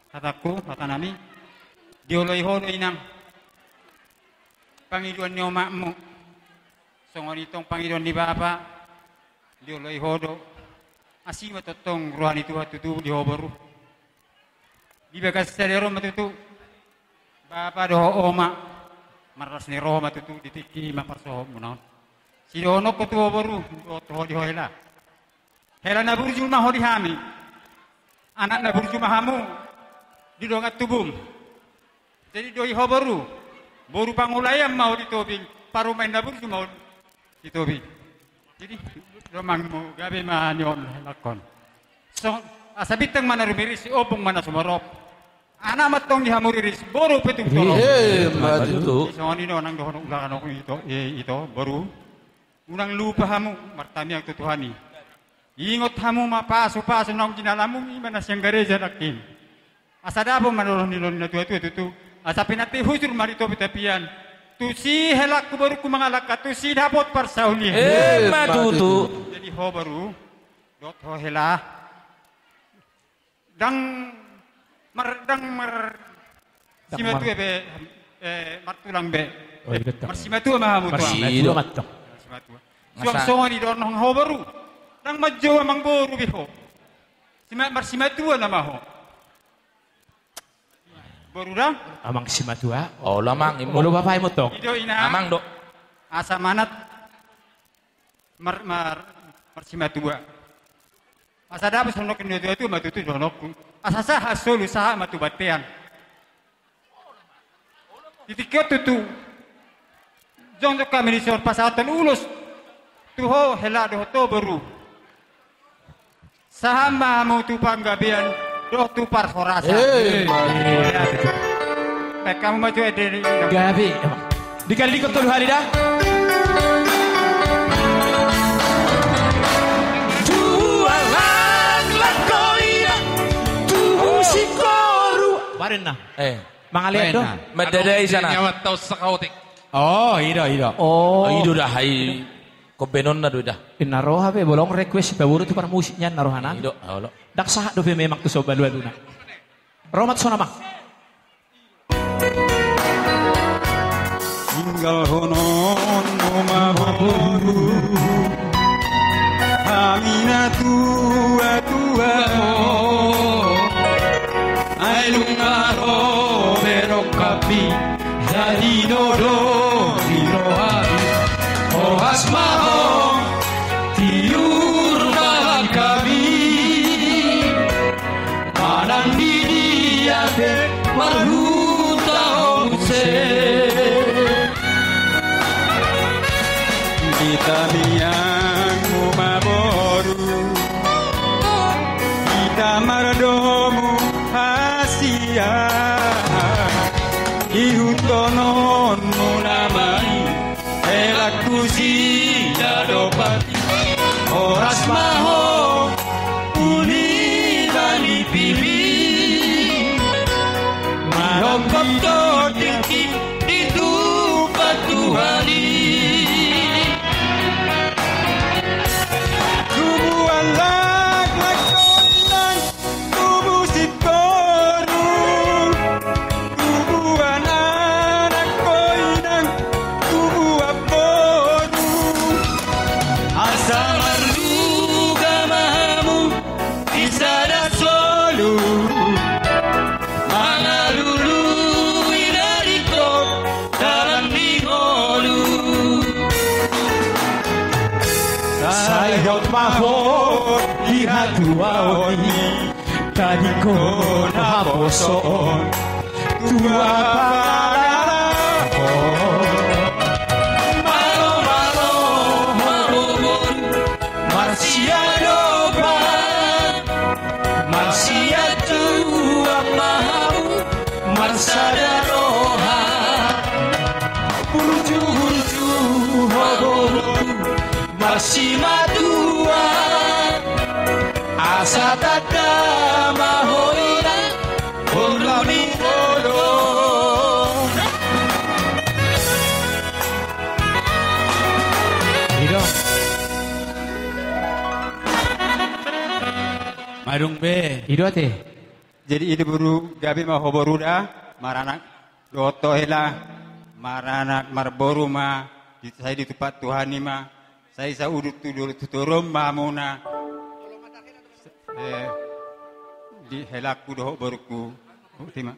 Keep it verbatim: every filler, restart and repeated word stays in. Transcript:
Hatangku, hatanami, dioloi ho do inang pangidoan ni omakmu. Songon i tong pangidoan ni bapa, dioloi ho do. Asi ma tongtong roha ni Tuhan tutu di ho boru. Di bagasan sadari on ma tutu bapa dohot omak marlas ni roha ma tutu di tingki i ma parsohotmuna on. Sidohononku tu ho boru, dohot ho di ho hela. Hela na burju ma ho di hami. Anak na burju ma hamu di dongan tubum. Jadi do i ho boru, boru pangulaean ma ho di Tobing, parumaen na burju ma ho di Tobing. Jadi domangmu gabe ma nion helangkon. So, asa bintang ma na rumiris, ombun ma na sumorop. Anak ma tong di hamu riris, boru pe tung torop. Emma tutu. Songon i do nang dohonon ulaon on, ito, i, ito, boru. Unang lupa hamu martamiang tu Tuhan i. Ingot hamu ma pasupasu naung jinalamu i ma na sian gareja nangkin. Asa dapot ma na roha ni loan ni natuatua tutu. Asa pinanti hujur ma di topi tapian. Tusi helangku borungku mangalangka, tusi dapot parsaulian. Emma tutu. Jadi ho boru, dohot ho hela. Ndang mar, ndang mar, ndang simatua be, eh, martulang be. Oh, iya, betul. Marsimatua ma hamu tulang. Marsimatua ma tong. Marsimatua. Suang songon i dohonon ho boru. Ndang manjou amang boru be ho. Sima, marsimatua nama ho. Boru da? Amang simatua. Olo amang, imbo. Olo bapa, imbo tong. I do inang. Amang do. Asa manat mar, mar, marsimatua. Asa dapot songon natuatua ma tutu dohononku. Asa sahat solu sahat ma tu bontean. Di tingki on tutu. Jongjong hami dison pasahathon ulos tu ho hela dohot ho boru. Sahat ma hamu tu panggabean dohot tu parhorasan. Eh, baen hamu ma jo ende ni gabe. Dikali dikot tolu hali da. Tualang lakoi na tubu singkoru. Baen na. Eh. Mangalean do. Mandadai sana. Nyawa tau sakaotik. Oh, i do, i do. Oh, i do da, hai. Kombenonna do da. Inna roha be, bolong request pe boru tu parmusik nian na rohana. I do, olo. Ndang sahat dope memang tu so balu-baluna. Ro ma tu son amang. Tinggalhononmu ma boru hami na tuatua. Ai nunga ro be rongkapmi, jadi do do di rohami. Horas ma ho tiur dalan hami. Manang di dia pe marhuta ho muse. Di tamiangmu ma boru, hita mardomu hasian. Ihuthononmu nama i, helangku sida do pati. Horas ma ho uli bani pipi. Mahophop do tingki di tupa Tuhan i. Tubuan laklak do inang tubu singkoru. Tubuan anak do inang tubuan boru. Asa marluga ma hamu di sada solu. Mangalului na ringkot dalan ni ngolu. Sai hot ma ho di hatuaon i. Tadingkon haposoon tu apala ho. Malo, malo, malo, malo. Marsiadopan, marsiatuan ma hamu, marsada roha. Burju, burju, ho boru, marsimatua. Asa tanda ma ho inang, boru ni boru. I do. Madung be. I do ate. Jadi i do boru, gabe ma ho boru da, maranak dohot ho hela, maranak marboru ma, di, sai ditumpak Tuhan i ma, sai saudut tu dolok tu toru on ma hamuna. Eh, di helangku dohot borungku. Boti ma.